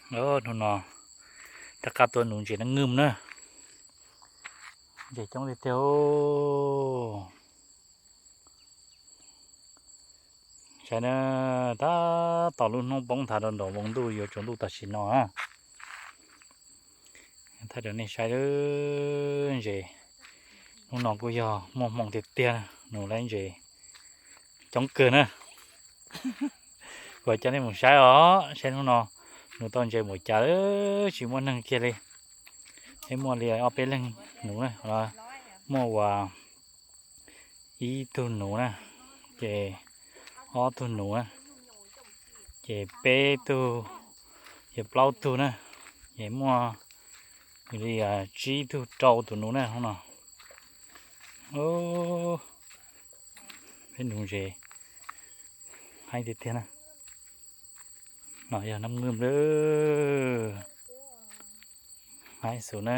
Hnub no rov qab tuaj nuv ntses nab ngwj na. Ntses coob tiag tiag. Saib na, tab tom lub hnub poob nthav rau nraum npoo ntuj yuav tsaus ntuj tam sim no na. Thaij rau nej saib ntses. Hnub no kuj yog muaj hmoo tiag tiag, nuv lawm ntses coob kawg na. Kuv coj nej mus saib os, saib hnub no nuv tau ntses npaum cas, tsis muaj neeg kiag li. Peb muaj li ob peb leeg nuv na, muaj uas ib tug nuv na, ces ob tug nuv na, ces peb tug, ces plaub tug na, ces muaj li tsib tug rau tus nuv na hnub no. Peb nuv ntses heev tiag tiag na. No yog nab ngwj lawm. Haib xus na.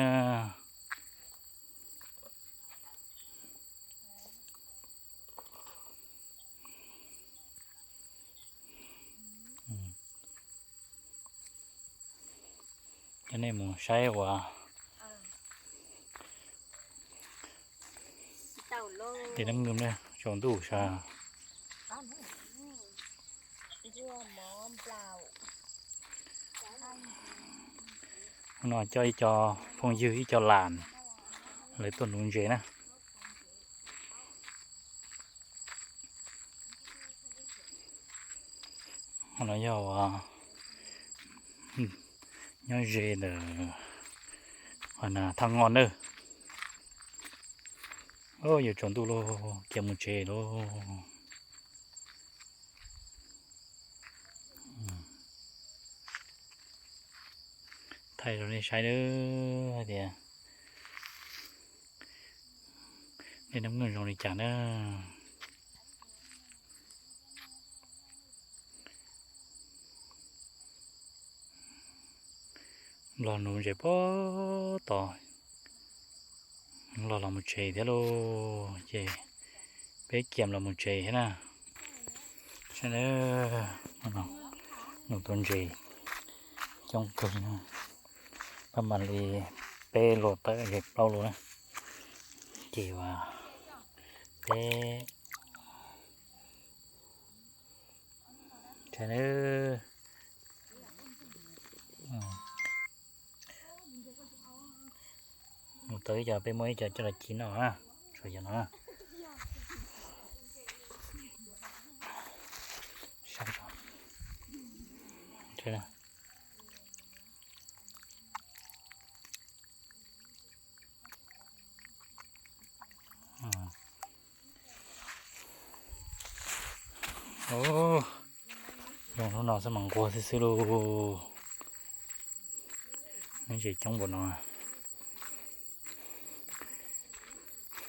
Coj nej mus saib uas tej nab ngwj na, tsaus ntuj sas. Hnub no coj ib co phooj ywg ib co lam lawv tuaj nuv ntses na. Hnub no yog uas nyob ze ntawm Thaj Ngoj nawb. Yuav tsaus ntuj lawm, cia mus tsev lawm. Thaij rau nej saib nawb, hais tias nej nab ngwj zoo li cas na. Nplog nuv ntses puag tod, nplog los mus tsev thiab lauj, ces peb kiam los mus tsev thiab na. Saib nawb, nuv tau ntses coob kawg, pab mam li peb lus tawm ces plaub lus na, ces uas peb Mus tau ib co, peb muab ib co coj los ci noj na, tshuav cov no na. Zoo hnub no xwb mas nquag xwb xwb lauj. Nws ntses coob npaum no.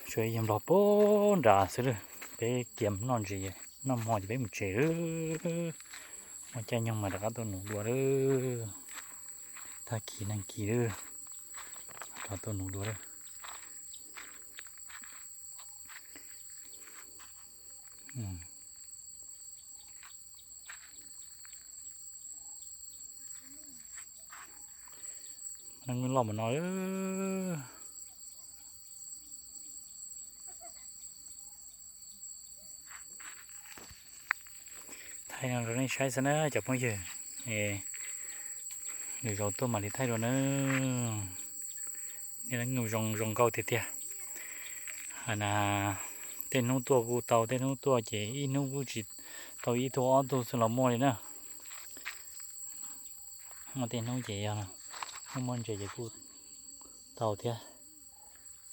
Tsuas yog nplog puag nrad xwb lawm, peb kiag noj ntses noj hmo ces peb mus tsev lawm. Muaj caij nyoog mas rov qab tuaj nuv dua lawm. Tag kis nag kis lawm, rov tuaj nuv dua lawm. Nws loj mus no. Thaij no rau nej saib xwb na cov phooj ywg. Lwm zaus tuaj mam li thaij dua na. Nej zoo zoo nkauj tiag tiag. Tej hnub tuaj kuj tau, tej hnub tuaj ces ib hnub kuj tsis tau, ib tug ob tug xwb los muaj li na. Muaj tej hnub ces yog muaj ntses ces kuj tau thiab.